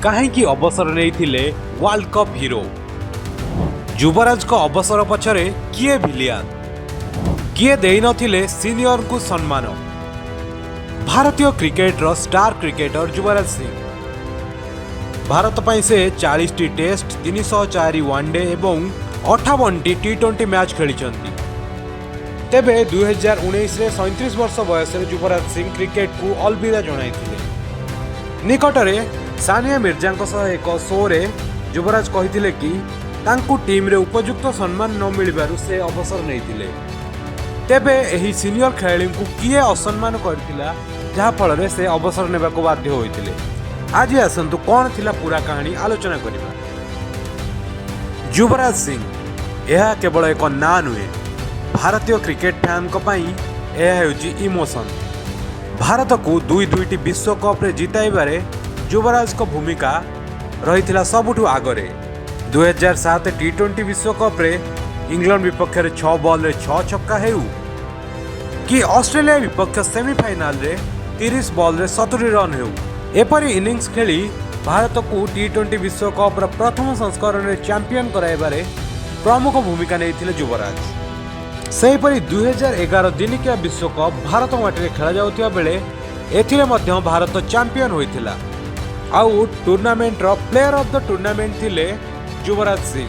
କାହିଁକି ଅବସର ନେଇଥିଲେ ୱାର୍ଲଡ କପ୍ ହିରୋ? ଯୁବରାଜଙ୍କ ଅବସର ପଛରେ କିଏ ଭିଲିଆନ? କିଏ ଦେଇନଥିଲେ ସିନିୟରଙ୍କୁ ସମ୍ମାନ? ଭାରତୀୟ cricketer star cricketer Yuvraj Singh. Bharat ପାଇଁ ସେ 40ଟି ଟେଷ୍ଟ, 304 ୱାନ୍ଡେ ଏବଂ 58ଟି ଟି-20 ମ୍ୟାଚ୍ ଖେଳିଛନ୍ତି। ତେବେ 2019ରେ 37 ବର୍ଷ ବୟସରେ ଯୁବରାଜ ସିଂ କ୍ରିକେଟକୁ ଅଲବିଦା ଜଣାଇଥିଲେ। ନିକଟରେ ସାନିଆ ମିର୍ଜାଙ୍କ ସହ ଏକ ଶୋରେ ଯୁବରାଜ କହିଥିଲେ କି ତାଙ୍କୁ ଟିମ୍ରେ ଉପଯୁକ୍ତ ସମ୍ମାନ ନ ମିଳିବାରୁ ସେ ଅବସର ନେଇଥିଲେ। ତେବେ ଏହି ସିନିୟର ଖେଳାଳିଙ୍କୁ କିଏ ଅସମ୍ମାନ କରିଥିଲା, ଯାହାଫଳରେ ସେ ଅବସର ନେବାକୁ ବାଧ୍ୟ ହୋଇଥିଲେ? ଆଜି ଆସନ୍ତୁ, କ'ଣ ଥିଲା ପୁରା କାହାଣୀ ଆଲୋଚନା କରିବା। ଯୁବରାଜ ସିଂ, ଏହା କେବଳ ଏକ ନାଁ ନୁହେଁ, ଭାରତୀୟ କ୍ରିକେଟ ଫ୍ୟାନଙ୍କ ପାଇଁ ଏହା ହେଉଛି ଇମୋସନ୍। ଭାରତକୁ ଦୁଇ ଦୁଇଟି ବିଶ୍ୱକପରେ ଜିତାଇବାରେ ଯୁବରାଜଙ୍କ ଭୂମିକା ରହିଥିଲା ସବୁଠୁ ଆଗରେ। 2007 ଟି-20 ବିଶ୍ୱକପରେ ଇଂଲଣ୍ଡ ବିପକ୍ଷରେ 6 ବଲ୍ରେ 6 ଛକ୍କା ହେଉ କି ଅଷ୍ଟ୍ରେଲିଆ ବିପକ୍ଷ ସେମିଫାଇନାଲରେ 30 ବଲ୍ରେ 70 ରନ୍ ହେଉ, ଏପରି ଇନିଂସ ଖେଳି ଭାରତକୁ ଟି-20 ବିଶ୍ୱକପର ପ୍ରଥମ ସଂସ୍କରଣରେ ଚାମ୍ପିୟନ କରାଇବାରେ ପ୍ରମୁଖ ଭୂମିକା ନେଇଥିଲେ ଯୁବରାଜ। ସେହିପରି 2011 ଦିନିକିଆ ବିଶ୍ୱକପ୍ ଭାରତ ମାଟିରେ ଖେଳାଯାଉଥିବା ବେଳେ ଏଥିରେ ମଧ୍ୟ ଭାରତ ଚାମ୍ପିୟନ ହୋଇଥିଲା। ଆଉ ଟୁର୍ଣ୍ଣାମେଣ୍ଟର ପ୍ଲେୟର ଅଫ୍ the tournament ଥିଲେ ଯୁବରାଜ ସିଂ।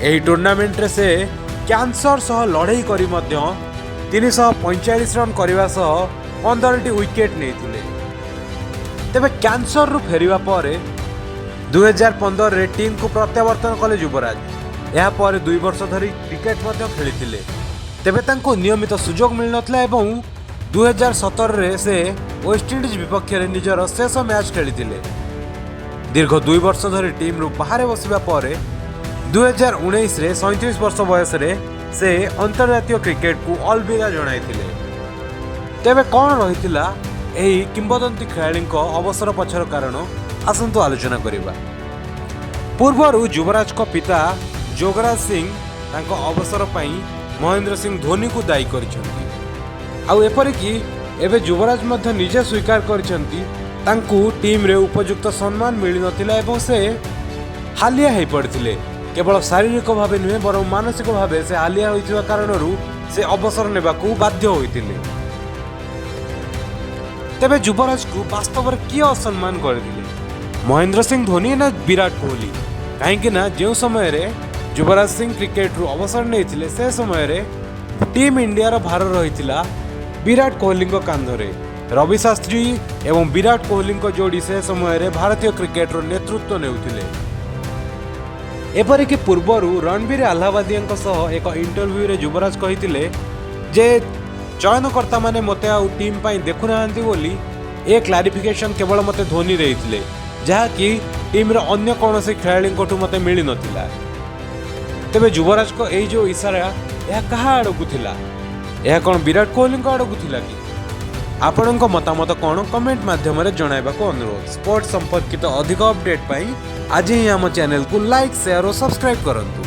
ଏହି ଟୁର୍ଣ୍ଣାମେଣ୍ଟରେ ସେ କ୍ୟାନ୍ସର ସହ ଲଢ଼େଇ କରି ମଧ୍ୟ 345 ରନ୍ କରିବା ସହ 15ଟି ୱିକେଟ୍ ନେଇଥିଲେ। ତେବେ କ୍ୟାନ୍ସରରୁ ଫେରିବା ପରେ 2015ରେ ଟିମ୍କୁ ପ୍ରତ୍ୟାବର୍ତ୍ତନ କଲେ ଯୁବରାଜ। ଏହାପରେ 2 ବର୍ଷ ଧରି କ୍ରିକେଟ ମଧ୍ୟ ଖେଳିଥିଲେ। ତେବେ ତାଙ୍କୁ ନିୟମିତ ସୁଯୋଗ ମିଳିନଥିଲା ଏବଂ 2017ରେ ସେ ୱେଷ୍ଟଇଣ୍ଡିଜ୍ ବିପକ୍ଷରେ ନିଜର ଶେଷ ମ୍ୟାଚ୍ ଖେଳିଥିଲେ। ଦୀର୍ଘ 2 ବର୍ଷ ଧରି ଟିମ୍ରୁ ବାହାରେ ବସିବା ପରେ 2019ରେ 37 ବର୍ଷ ବୟସରେ ସେ ଅନ୍ତର୍ଜାତୀୟ କ୍ରିକେଟକୁ ଅଲବିଦା ଜଣାଇଥିଲେ। ତେବେ କ'ଣ ରହିଥିଲା ଏହି କିମ୍ବଦନ୍ତୀ ଖେଳାଳିଙ୍କ ଅବସର ପଛର କାରଣ? ଆସନ୍ତୁ ଆଲୋଚନା କରିବା। ପୂର୍ବରୁ ଯୁବରାଜଙ୍କ ପିତା ଯୋଗରାଜ ସିଂ ତାଙ୍କ ଅବସର ପାଇଁ ମହେନ୍ଦ୍ର ସିଂ ଧୋନିକୁ ଦାୟୀ କରିଛନ୍ତି। ଆଉ ଏପରିକି ଏବେ ଯୁବରାଜ ମଧ୍ୟ ନିଜେ ସ୍ୱୀକାର କରିଛନ୍ତି, ତାଙ୍କୁ ଟିମ୍ରେ ଉପଯୁକ୍ତ ସମ୍ମାନ ମିଳିନଥିଲା ଏବଂ ସେ ହାଲିଆ ହୋଇପଡ଼ିଥିଲେ। କେବଳ ଶାରୀରିକ ଭାବେ ନୁହେଁ, ବରଂ ମାନସିକ ଭାବେ ସେ ହାଲିଆ ହୋଇଥିବା କାରଣରୁ ସେ ଅବସର ନେବାକୁ ବାଧ୍ୟ ହୋଇଥିଲେ। ତେବେ ଯୁବରାଜକୁ ବାସ୍ତବରେ କିଏ ଅସମ୍ମାନ କରିଥିଲେ, ମହେନ୍ଦ୍ର ସିଂ ଧୋନି ନା ବିରାଟ କୋହଲି? କାହିଁକି ନା ଯେଉଁ ସମୟରେ ଯୁବରାଜ ସିଂ କ୍ରିକେଟରୁ ଅବସର ନେଇଥିଲେ, ସେ ସମୟରେ ଟିମ୍ ଇଣ୍ଡିଆର ଭାର ରହିଥିଲା ବିରାଟ କୋହଲିଙ୍କ କାନ୍ଧରେ। ରବି ଶାସ୍ତ୍ରୀ ଏବଂ ବିରାଟ କୋହଲିଙ୍କ ଯୋଡ଼ି ସେ ସମୟରେ ଭାରତୀୟ କ୍ରିକେଟର ନେତୃତ୍ୱ ନେଉଥିଲେ। ଏପରିକି ପୂର୍ବରୁ ରଣବୀର ଆହ୍ଲାବାଦିଆଙ୍କ ସହ ଏକ ଇଣ୍ଟରଭ୍ୟୁରେ ଯୁବରାଜ କହିଥିଲେ ଯେ ଚୟନକର୍ତ୍ତାମାନେ ମୋତେ ଆଉ ଟିମ୍ ପାଇଁ ଦେଖୁନାହାନ୍ତି ବୋଲି। ଏ କ୍ଲାରିଫିକେସନ୍ କେବଳ ମୋତେ ଧୋନି ଦେଇଥିଲେ, ଯାହାକି ଟିମ୍ର ଅନ୍ୟ କୌଣସି ଖେଳାଳିଙ୍କଠୁ ମୋତେ ମିଳିନଥିଲା। ତେବେ ଯୁବରାଜଙ୍କ ଏଇ ଯେଉଁ ଇସାରା, ଏହା କାହା ଆଡ଼କୁ ଥିଲା? ଏହା କ'ଣ ବିରାଟ କୋହଲିଙ୍କ ଆଡ଼କୁ ଥିଲା କି? ଆପଣଙ୍କ ମତାମତ କ'ଣ, କମେଣ୍ଟ ମାଧ୍ୟମରେ ଜଣାଇବାକୁ ଅନୁରୋଧ। ସ୍ପୋର୍ଟସ ସମ୍ପର୍କିତ ଅଧିକ ଅପଡେଟ୍ ପାଇଁ ଆଜି ହିଁ ଆମ ଚ୍ୟାନେଲକୁ ଲାଇକ୍, ସେୟାର ଓ ସବସ୍କ୍ରାଇବ୍ କରନ୍ତୁ।